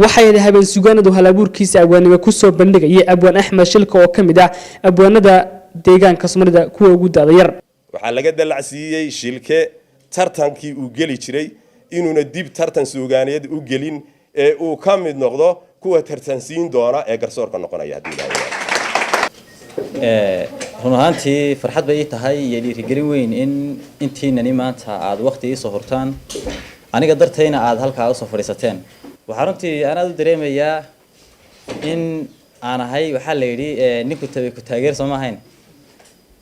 Waxay habeen sugaanadu halabuurkiisa abwaannimo kusoo bandhigayay Abwaan Axmed Shilka oo ka mid ah abwaanada deegaanka Soomaalida kuwa ugu da'da yar. Waxaa laga dallacsiiyey Shilke tartankii uu geli jiray, inuuna dib tartan suugaaneed u gelin ee uu ka mid noqdo kuwa tartansiin doona ee garsoorka noqonaya, haddii Ilaahay. Run ahaantii farxad bay ii tahay iyo dhiirigelin weyn in intiinani maanta aada waqti iisoo hurtaan, aniga dartayna aada halkaa usoo fadhiisateen. Waxaa runtii aan aada u dareemayaa in aan ahay, waxaa la yidhi, ninku tabay ku taageer soo ma ahayn.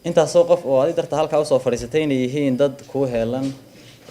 Intaasoo qof oo adi darta halkaa usoo fadhiisatay inay yihiin dad kuu heelan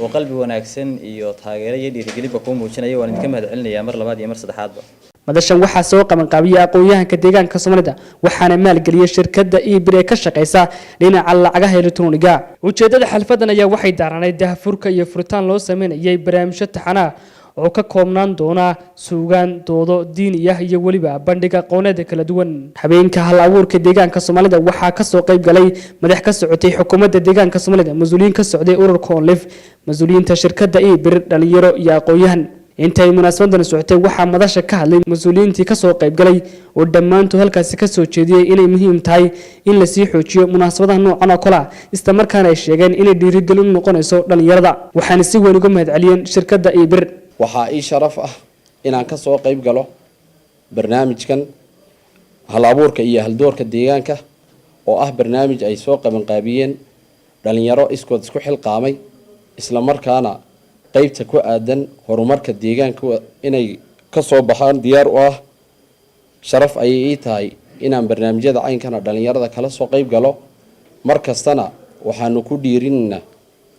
oo qalbi wanaagsan iyo taageero iyo dhiirigelinba kuu muujinaya, waan idinka mahad celinayaa mar labaad iyo mar saddexaadba. Madashan waxaa soo qabanqaabiyey aqoon-yahanka deegaanka Soomaalida, waxaana maalgeliyey shirkadda eBirr ee ka shaqeysa dhinaca lacagaha elektroniga. Ujeedada xalfadan ayaa waxay daaranayd daahfurka iyo furitaan loo sameynayay barnaamijyo taxanaa oo ka koobnaan doona suugaan, doodo diini ah iyo weliba bandhig aqooneeda kala duwan. Habeenka hal abuurka deegaanka Soomaalida waxaa kasoo qayb galay madax ka socotay xukuumadda deegaanka Soomaalida, mas-uuliyiin ka socday ururka ONLF, mas-uuliyiinta shirkadda eBirr, dhalinyaro iyo aqoon-yahan. Intay munaasabadan socotay waxaa madasha ka hadlay mas-uuliyiintii kasoo qaybgalay oo dhammaantood halkaasi kasoo jeediyey inay muhiim tahay in lasii xoojiyo munaasabadaha noocan oo kale ah, isla markaana ay sheegeen inay dhiirigelin u noqonayso dhalinyarada, waxaana si weyn uga mahad celiyeen shirkadda eBirr. Waxaa ii sharaf ah inaan ka soo qayb galo barnaamijkan hal abuurka iyo haldoorka deegaanka, oo ah barnaamij ay soo qabanqaabiyeen dhalinyaro iskood isku xilqaamay, isla markaana qeybta ku aadan horumarka deegaanka inay ka soo baxaan diyaar u ah. Sharaf ayay ii tahay inaan barnaamijyada caynkana dhalinyarada kala soo qayb galo. Mar kastana waxaanu ku dhiirinaynaa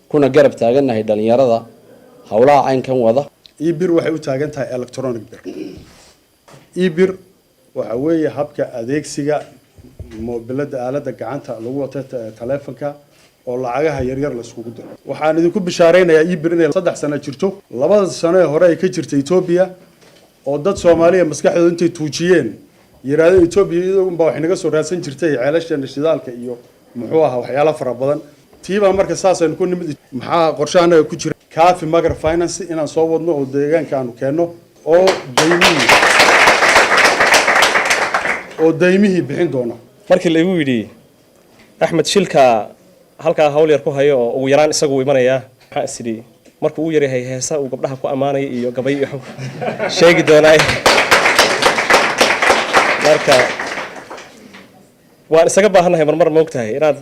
kuna garab taagannahay dhalinyarada howlaha caynkan wada. eBirr waxay u taagan tahay electronic bir. eBirr waxa weeye habka adeegsiga moobilada, aalada gacanta lagu wato, taleefanka oo lacagaha yaryar la iskugu diro. Waxaan idinku bishaaraynayaa eBirr inay 3 sano jirto. 2da sano ee hore ay ka jirta Etoobiya, oo dad Soomaaliya maskaxdooda intay tuujiyeen yidhahdeen Etoobiya iyagunbaa wax inaga soo raadsan jirtay, ceelasheena shidaalka iyo muxuu ahaa waxyaalo fara badan. Tiibaa marka saasaynu ku nimid. Maxaa qorshaha anaga ku jira? Kaafi microfinance inaan soo wadno oo deegaanka aanu keenno oo daymihii bixin doona. Markii laigu yidhi Axmed Shilka halkaa hawl yar ku hayo oo ugu yaraan isagu imanayaa, waxaan is idhi markuu u yaryahay heesa uu gabdhaha ku ammaanaya iyo gabay iyo sheegi doonaay. Marka waan isaga baahannahay marmar, moogtahay, inaad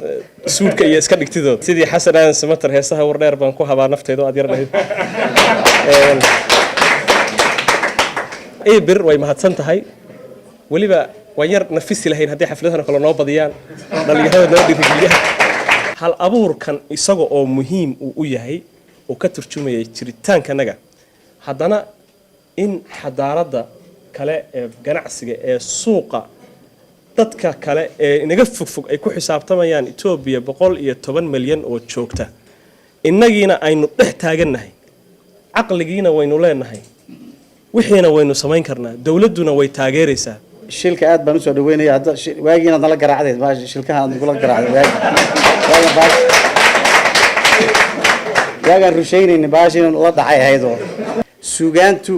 suudhka iyo iska dhigtidood sidii Xasan Aadan Samater, heesaha wardheer baan ku habaa nafteyda oo aad yar lahayd. eBirr way mahadsan tahay. Weliba waan yar nafisi lahayn haddii xafladahan kale noo badiyaan, dhalinyarada noo dhiirigeliyaan. Hal abuurkan isaga oo muhiim uu u yahay oo ka turjumayay jiritaankanaga, haddana in xadaaradda kale ee ganacsiga ee suuqa dadka kale ee inaga fogfog ay ku xisaabtamayaan, Etoobiya 110 milyan oo joogta, innagiina aynu dhex taagannahay, caqligiina waynu leenahay, wixiina waynu samayn karnaa, dowladduna way taageeraysaa. Shilka aad baan usoo dhaweynaya. Hadda waagiinaad nala garaacdeed shilkaha aad nagula garaacday waagi waagan baash waagaan rushaynayna baash in la dhacay ahayd. Oo suugaantu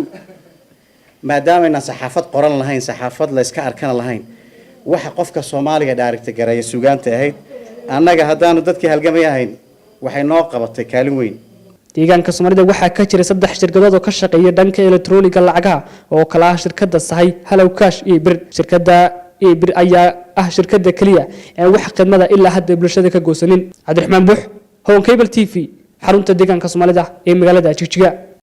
maadaamaynan saxaafad qoran lahayn, saxaafad la iska arkana lahayn, waxa qofka Soomaaliga dhaarigta gareeya suugaanta ahayd. Annaga haddaanu dadkii halgamay ahayn, waxay noo qabatay kaalin weyn. Deegaanka Soomaalida waxaa ka jira saddex shirkadood oo ka shaqeeya dhanka elektroniga lacagaha, oo kala ah shirkadda Sahay, Halow Cash iyo Bir. Shirkadda eBirr ayaa ah shirkadda keliya ee wax khidmada ilaa hadda bulshada ka goosanin. Cabdiraxmaan Buux, Horn Cable TV, xarunta deegaanka Soomaalida ee magaalada Jigjiga.